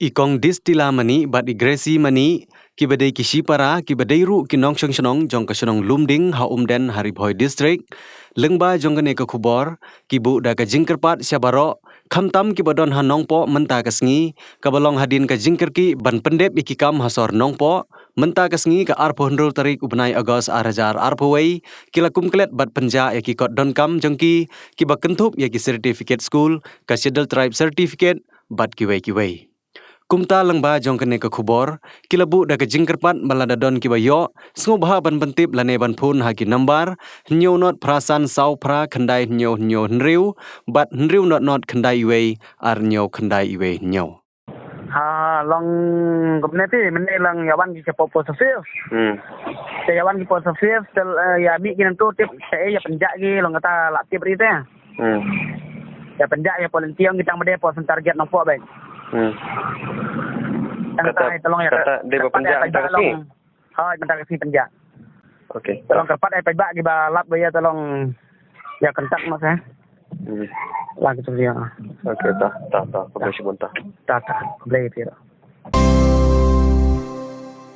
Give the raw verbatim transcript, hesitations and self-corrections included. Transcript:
I Kong Distila Mani bad i Gracie Mani, kiba dei ki shipara, kiba dei ruh ki nongshong shnong jong ka shnong Lumding ha Umden ha Ri Bhoi District, lyngba jong kane ka khubor, ki buh da ka jingkyrpad sha baroh, khamtam kiba don ha Nongpoh mynta ka sngi, kaba long hadien ka jingkyrkieh ban pyndep ïa ki kam ha sor Nongpoh, mynta ka sngi ka arphew hynriew tarik u bnai August ar hajar arphew wei, ki la kum klet bad pynjah ïa ki kot donkam jong ki, kiba kynthup ïa ki certificate school, ka Schedule Tribe certificate, bad kiwei kiwei. Kumta lyngba jong kane ka khubor, ki la buh da ka jingkyrpad ba lada don kiba ïoh, sngewbha ban pyntip lane ban phone ha ki nambar, hynñiew not phra san saw phra khyndai hynñiew hynñiew hynriew, bad hynriew not not khyndai iwei, ar hynñiew khyndai iwei hynñiew. Ha, long kumne te, mynne long ïa wan ki shapoh post office. Hmm. Te ïa wan ki post office, te, eh, ïa mih ki nangtu tip, te ïa pynjah ki, long kata la tip ri te. Hmm. Ïa pynjah ïa poh lynti ong ki tang ba dei poh center gate Nongpoh bad. Hmm. Tang kata, kata, te long ïa kata dei ba pynjah, pynjah mynta ka sngi? Long. Hooid, mynta ka sngi pynjah. Okay. Te long kyrpad ai paidbah kiba lap ba ïa te long ïa contact ma sa. Hmm. Lang ka tu ïa. Okay, ta, ta, ta. Khublei shibun ta. Ta, ta. Khublei phi.